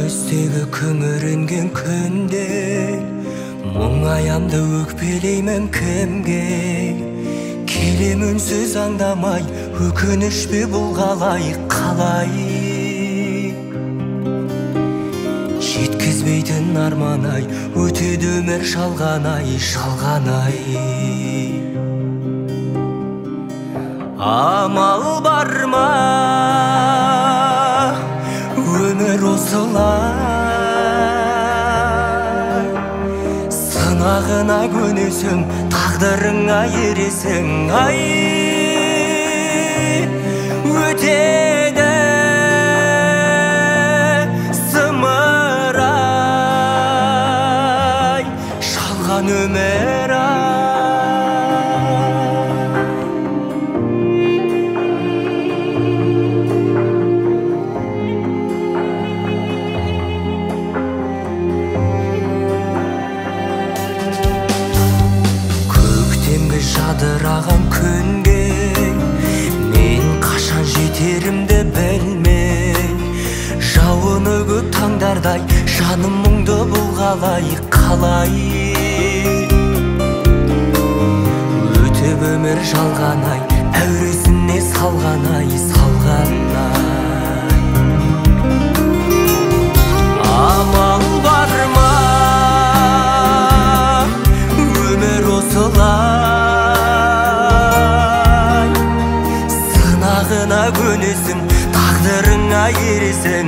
Күздегі күңіренген күнде мұңаямды өкпелеймін кімге? Келем үнсіз аңдамай, өкініш пе бұл қалай, қалай? Жеткізбейтін арман ай, өтеді өмір жалған ай, жалған ай. Амал бар ма, өмір осылай? Сынағына көнесің, тағдырыңа ересің, ай, өтеді зымырай, жалған өмір ай. Жадыраған күнге мен қашан жетерімді білмей, жауыны көп таңдардай жаным мұңды бұл қалай, қалай? Өтіп өмір жалған ай, әуресіне салған ай, салған ай. Амал бар ма, өмір осылай? Сынағына көнесің, тағдырыңа ересің,